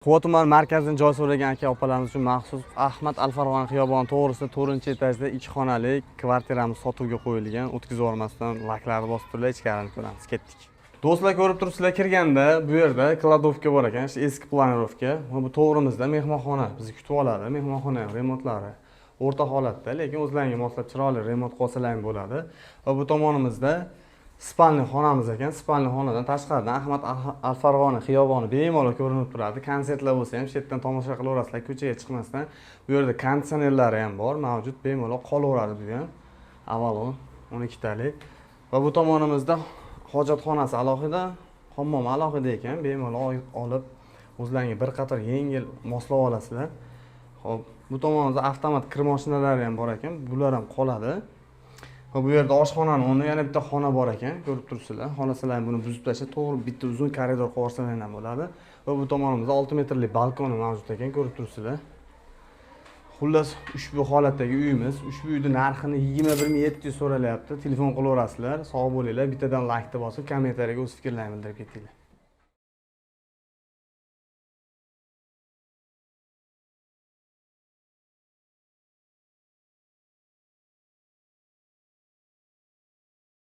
Quva tuman markazidan joy so'ragan aka opalarimiz uchun maxsus Ahmad al Farg'oniy xiyoboni to'g'risida 4-etajda 2 xonali kvartiramiz sotuvga qo'yilgan. O'tkazib yubormasdan laklarni bosib turlar, ichkarini ko'ramiz. Ketdik. Do'stlar, ko'rib turibsizlar, kirganda bu yerda кладовка bor ekan, shu eski планировка. Va bu to'g'rimizda mehmonxona bizni kutib oladi. Mehmonxona ham remontlari o'rta holatda, lekin o'zlariga moslab chiroyli remont qilsalar ham bo'ladi. Va bu tomonimizda спальный xonamiz ekan. Спальный xonadan tashqaridan Ahmad al Farg'oniy xiyoboni bemalol ko'rinib turadi. Konsertlar bo'lsa ham shu yerdan tomosha qilaverasizlar, ko'chaga chiqmasdan. Bu yerda konditsionerlari ham bor, mavjud, bemalol qolaveradi bu ham. Avalon 12 talik. Va bu tomonimizda hojatxonasi alohida, hammomi alohida ekan. Bemalol olib o'zlaringga bir qator yengil moslab olasizlar. Xo'p, bu tomonimizda avtomat kir mashinalari ham bor ekan. Bular ham qoladi. Va bu yerda oshxonani o'rnida yana bitta xona bor ekan, ko'rib turibsizlar. Xohlasalar buni buzib tashlab, to'g'ri bitta uzun koridor qilib yuborsalar ham bo'ladi. Va bu tomonimizda 6 metrli balkoni mavjud ekan, ko'rib turibsizlar. Xullas, ushbu holatdagi uyimiz, ushbu uyni narxini 21 700 so'ralyapti. Telefon qilaverasizlar. Sog' bo'linglar. Bittadan laykni bosib, kommentariyaga o'z fikrlaringni bildirib ketinglar.